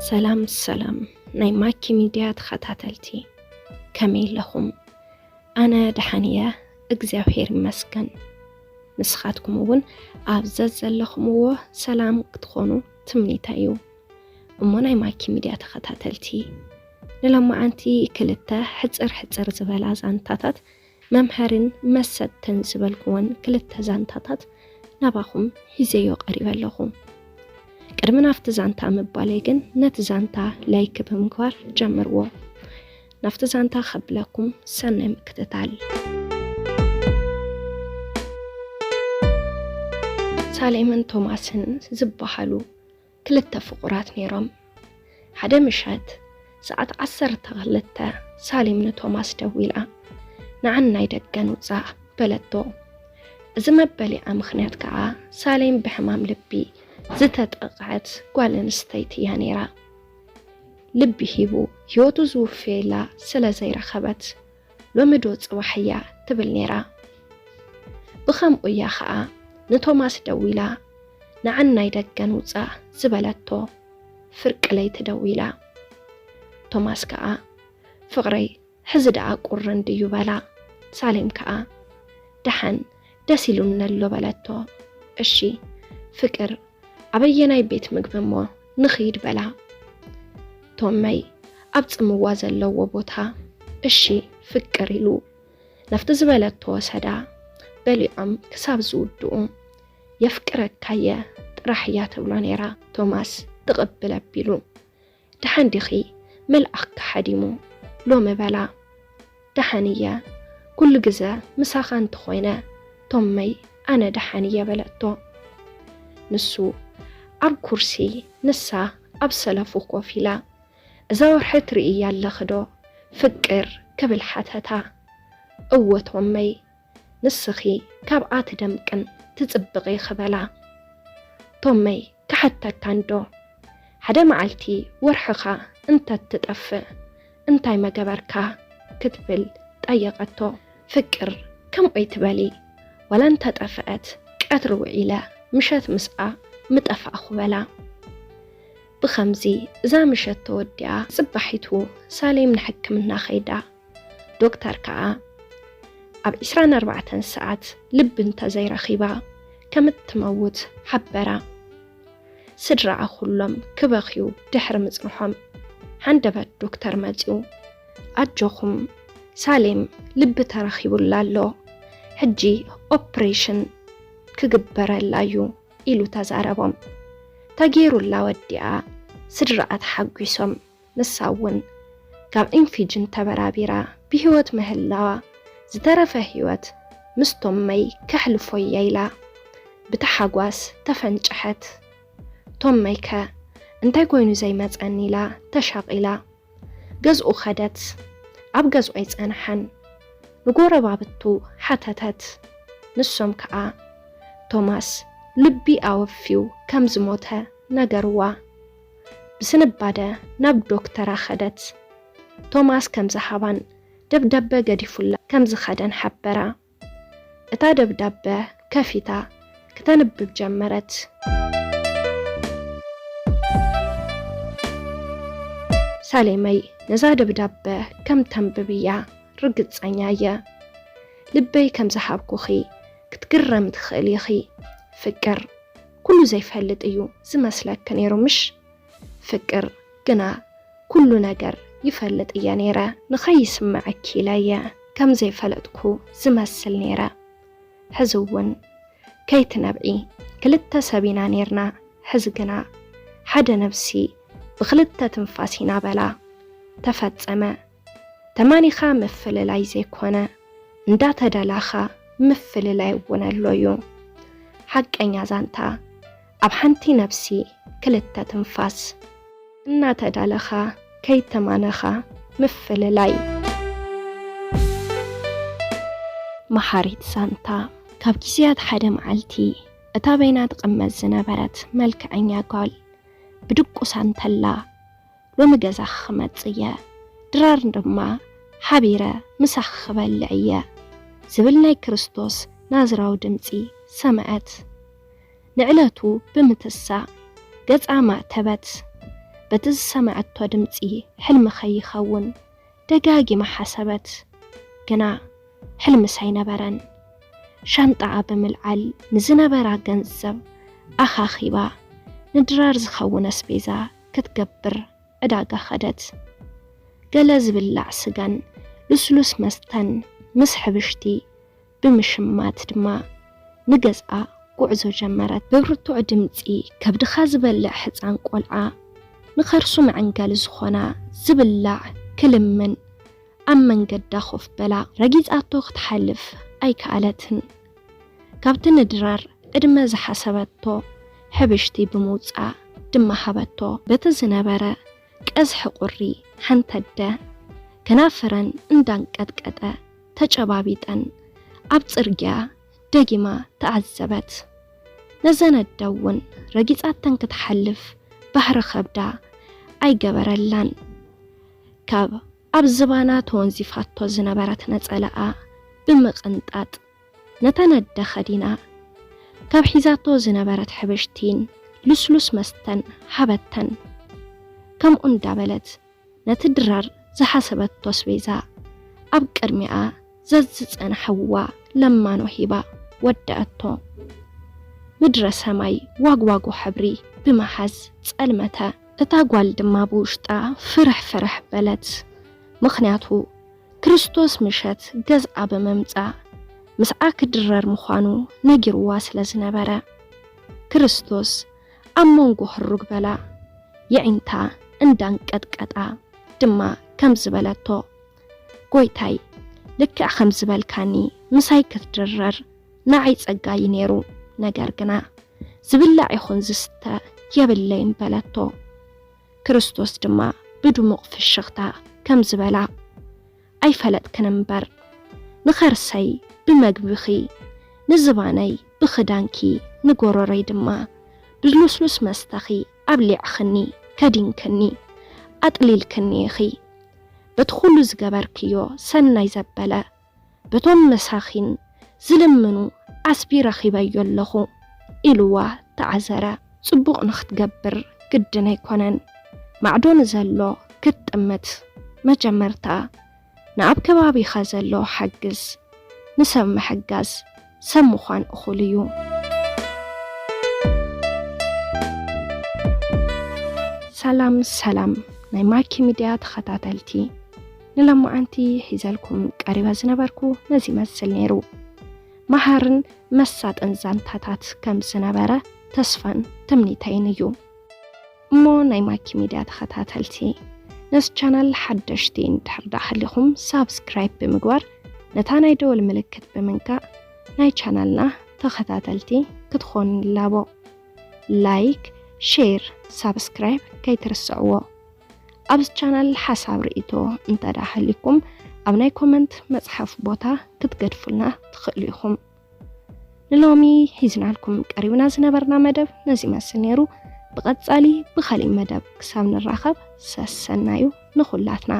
ሰላም ሰላም ናይ ማኪ ሚድያ ተኸታተልቲ፣ ከመይ ኣለኹም? ኣነ ደሓን እየ፣ እግዚኣብሔር ይመስገን። ንስኻትኩም እውን ኣብ ዘዘለኹምዎ ሰላም ክትኾኑ ትምኒተይ እዩ። እሞ ናይ ማኪ ሚድያ ተኸታተልቲ፣ ንሎማዓንቲ ክልተ ሕጽር ሕጽር ዝበላ ዛንታታት መምሃርን መሰጥትን ዝበልኩወን ክልተ ዛንታታት ናባኹም ሒዘዮ ቀሪበ ኣለኹ። ቅድሚ ናብቲ ዛንታ ምባለይ ግን ነቲ ዛንታ ላይክ ብምግባር ጀምርዎ። ናብቲ ዛንታ ከብለኩም ሰናይ ምክትታል። ሳሌምን ቶማስን ዝበሃሉ ክልተ ፍቑራት ነይሮም። ሓደ ምሸት ሰዓት ዓሰርተ ክልተ ሳሌም ንቶማስ ደዊላ፣ "ንዓን ናይ ደገ ንውጻእ" በለቶ። እዚ መበሊዓ ምኽንያት ከኣ ሳሌም ብሕማም ልቢ ዝተጠቕዐት ጓል ኣንስተይቲ እያ ነይራ። ልቢ ሂቡ ህይወቱ ዝውፍየላ ስለ ዘይረኸበት፣ "ሎሚ ዶ ጽባሕ እያ?" ትብል ነይራ። ብኸምኡ እያ ኸኣ ንቶማስ ደዊላ፣ "ንዓን ናይ ደገ ንውጻእ" ዝበለቶ። ፍርቂ ለይቲ ደዊላ። ቶማስ ከኣ፣ "ፍቕረይ፣ ሕዚ ደኣ ቁርን ድዩ?" በላ። ሳሌም ከኣ፣ "ደሓን፣ ደስ ኢሉኒ ኣሎ" በለቶ። "እሺ ፍቅር፣ ኣበየናይ ቤት ምግቢ እሞ ንኺድ?" በላ። ቶመይ፣ "ኣብ ጽምዋ ዘለዎ ቦታ" "እሺ ፍቅር" ኢሉ ናብቲ ዝበለቶ ወሰዳ። በሊዖም ክሳብ ዝውድኡ፣ "የፍቅረካየ" ጥራሕ እያ ትብሎ ነይራ። ቶማስ ትቕብል ኣቢሉ፣ "ደሓን ዲኺ? መልኣኽኪ ሓዲሙ ሎሚ" በላ። "ደሓን እየ፣ ኩሉ ግዘ ምሳኻ እንተኾይነ ቶመይ፣ ኣነ ደሓን እየ" በለቶ። ንሱ ኣብ ኩርሲ፣ ንሳ ኣብ ሰለፉ ኮፍ ኢላ። "እዛ ወርሒ ትርእይያ ኣለኺ ዶ ፍቅር?" ክብል ሓተታ። "እወ ቶመይ፣ ንስኺ ካብኣ ትደምቅን ትጽብቒ" ክበላ። "ቶመይ፣ ክሓተካ እንዶ፣ ሓደ መዓልቲ ወርሕኻ እንተ ትጠፍእ እንታይ መገበርካ?" ክትብል ጠየቐቶ። ፍቅር፣ "ከምኡ ኣይትበሊ፣ ዋላ እንተ ጠፍአት ቀትሪ ውዒለ ምሸት ምስኣ ምጠፋእኹ" በላ። ብኸምዚ እዛ ምሸት ተወዲኣ፣ ጽባሒቱ ሳሌም ንሕክምና ኸይዳ። ዶክተር ከኣ ኣብ ዕስራን ኣርባዕተን ሰዓት ልቢ እንተ ዘይረኺባ ከም እትመውት ሓበራ። ስድራኣ ኩሎም ክበኽዩ ድሕሪ ምጽንሖም፣ ሃንደበት ዶክተር መጺኡ፣ "ኣጆኹም፣ ሳሌም ልቢ ተረኺቡላ ኣሎ፣ ሕጂ ኦፕሬሽን ክግበረላ እዩ" ኢሉ ተዛረቦም። ተገይሩላ ወዲኣ፣ ስድራኣ ተሓጒሶም። ንሳ እውን ካብ ኢንፊጅን ተበራቢራ ብህይወት ምህላዋ፣ ዝተረፈ ህይወት ምስ ቶመይ ከሕልፎ እየ ኢላ ብታሓጓስ ተፈንጨሐት። ቶመይ ከ እንታይ ኮይኑ ዘይመጸኒ ኢላ ተሻቒላ። ገዝኡ ከደት። ኣብ ገዝኡ ኣይጸንሐን። ንጎረባብቱ ሓተተት። ንሶም ከኣ ቶማስ ልቢ ኣወፍዩ ከም ዝሞተ ነገርዋ። ብስንባደ ናብ ዶክተራ ከደት። ቶማስ ከም ዝሃባን ደብዳበ ገዲፉላ ከም ዝኸደን ሓበራ። እታ ደብዳበ ከፊታ ክተንብብ ጀመረት። ሳሌመይ፣ ነዛ ደብዳበ ከም ተንብብ እያ ርግጸኛ እየ። ልበይ ከም ዝሃብኩኺ ክትግረሚ ትኽእሊ ኢኺ። ፍቅር፣ ኩሉ ዘይፈልጥ እዩ ዝመስለኪ ነይሩ ምሽ? ፍቅር ግና ኩሉ ነገር ይፈልጥ እየ ነይረ። ንኸይስምዐኪ ኢለ እየ ከም ዘይፈለጥኩ ዝመስል ነይረ። ሕዚ እውን ከይትነብዒ፣ ክልተ ሰብ ኢና ነይርና፣ ሕዚ ግና ሓደ ነብሲ ብኽልተ ትንፋስ ኢና በላ። ተፈጸመ። ተማኒኻ ምፍልላይ ዘይኮነ፣ እንዳተደላኻ ምፍልላይ እውን ኣሎ እዩ። ሓቀኛ ዛንታ፣ ኣብ ሓንቲ ነብሲ ክልተ ትንፋስ። እናተዳለኻ ከይተማነኻ ምፍልላይ። መሓሪት ዛንታ። ካብ ግዜያት ሓደ መዓልቲ፣ እታ በይና ትቕመጥ ዝነበረት መልክዐኛ ጓል ብድቁሳ እንተላ፣ "ሎሚ ገዛኺ ክመጽእ እየ፣ ድራር ድማ ሓቢረ ምሳኺ ክበልዕ እየ" ዝብል ናይ ክርስቶስ ናዝራዊ ድምጺ ሰምዐት። ንዕለቱ ብምትሳእ ገጻ ማዕተበት። በቲ ዝሰምዐቶ ድምጺ ሕልሚ ከይኸውን ደጋጊማ ሓሰበት። ግና ሕልምስ ኣይነበረን። ሻንጣኣ ብምልዓል ንዝነበራ ገንዘብ ኣኻኺባ ንድራር ዝኸውን ኣስቤዛ ክትገብር ዕዳጋ ኸደት። ገለ ዝብላዕ ስጋን ልስሉስ መስተን ምስ ሕብሽቲ ብምሽማት ድማ ንገዝኣ ጉዕዞ ጀመረት። ብብርቱዕ ድምጺ ከብድኻ ዝበልዕ ሕጻን ቆልዓ ንኸርሱ መዐንገሊ ዝኾና ዝብላዕ ክልምን ኣብ መንገዳ ኮፍ በላ ረጊጻቶ ክትሓልፍ ኣይከኣለትን። ካብቲ ንድራር ዕድመ ዝሓሰበቶ ሕብሽቲ ብምውጻእ ድማ ሃበቶ። በቲ ዝነበረ ቀዝሒ ቁሪ ሓንተደ። ከናፍረን እንዳንቀጥቀጠ ተጨባቢጠን ኣብ ጽርግያ ደጊማ ተዓዘበት። ነዘን ኣደ እውን ረጊጻተን ክትሓልፍ ባህሪ ከብዳ ኣይገበረላን። ካብ ኣብ ዝባና ተወንዚፋቶ ዝነበረት ነጸላኣ ብምቕንጣጥ ነተን ኣደ ኸዲና ካብ ሒዛቶ ዝነበረት ሕብሽቲን ልስሉስ መስተን ሃበተን። ከምኡ እንዳበለት ነቲ ድራር ዝሓሰበቶ ኣስቤዛ ኣብ ቅድሚኣ ዘዝጸንሐዋ ለማኖ ሂባ ወደኣቶ። ምድረ ሰማይ ዋግዋጎ ሕብሪ ብምሓዝ ጸልመተ። እታ ጓል ድማ ብውሽጣ ፍርሕ ፍርሕ በለት። ምኽንያቱ ክርስቶስ ምሸት ገዝኣ ብምምጻእ ምስኣ ክድረር ምዃኑ ነጊርዋ ስለ ዝነበረ። ክርስቶስ ኣብ መንጎ ህሩግ በላ። የዒንታ እንዳንቀጥቀጣ ድማ ከምዚ በለቶ፣ ጎይታይ፣ ልክዕ ከም ዝበልካኒ ምሳይ ክትድረር ንዓይ ጸጋ እዩ ነይሩ። ነገር ግና ዝብላዕ ይኹን ዝስተ የብለይን በለቶ። ክርስቶስ ድማ ብድሙቕ ፍሽኽታ ከምዚ በላ፣ ኣይፈለጥክን እምበር፣ ንኸርሰይ ብመግብኺ፣ ንዝባነይ ብኽዳንኪ፣ ንጎረሮይ ድማ ብልስሉስ መስተኺ ኣብሊዕኽኒ፣ ከዲንክኒ፣ ኣጥሊልክኒ ኢኺ። በቲ ኹሉ ዝገበርክዮ ሰናይ ዘበለ፣ በቶም መሳኺን ዝልምኑ ዓስቢ ረኺበዮ ኣለኹ ኢልዋ ተዓዘረ። ጽቡቕ ንኽትገብር ግድን ኣይኮነን። ማዕዶ ንዘሎ ክትጥምት መጀመርታ ንኣብ ከባቢኻ ዘሎ ሓግዝ። ንሰብ ምሕጋዝ ሰብ ምዃን እኹል እዩ። ሰላም ሰላም ናይ ማኪ ሚድያ ተኸታተልቲ፣ ንሎማዓንቲ ሒዘልኩም ቀሪበ ዝነበርኩ ነዚ ይመስል ነይሩ። መሃርን መሳጥን ዛንታታት ከም ዝነበረ ተስፋን ትምኒተይን እዩ። እሞ ናይ ማኪ ሚድያ ተኸታተልቲ፣ ነዚ ቻናል ሓደሽቲ እንድሕር ደኣ ሃሊኹም ሳብስክራይብ ብምግባር ነታ ናይ ደወል ምልክት ብምንካእ ናይ ቻናልና ተኸታተልቲ ክትኾኑ ንላቦ። ላይክ፣ ሼር፣ ሳብስክራይብ ከይትርስዕዎ። ኣብዚ ቻናል ሓሳብ ርእይቶ እንተ ደኣ ሃሊኩም ኣብ ናይ ኮመንት መጽሓፍ ቦታ ክትገድፉልና ትኽእሉ ኢኹም። ንሎሚ ሒዝናልኩም ቀሪብና ዝነበርና መደብ ነዚ ይመስል ነይሩ። ብቐጻሊ ብኻሊእ መደብ ክሳብ ንራኸብ ሰሰናዩ ንኹላትና።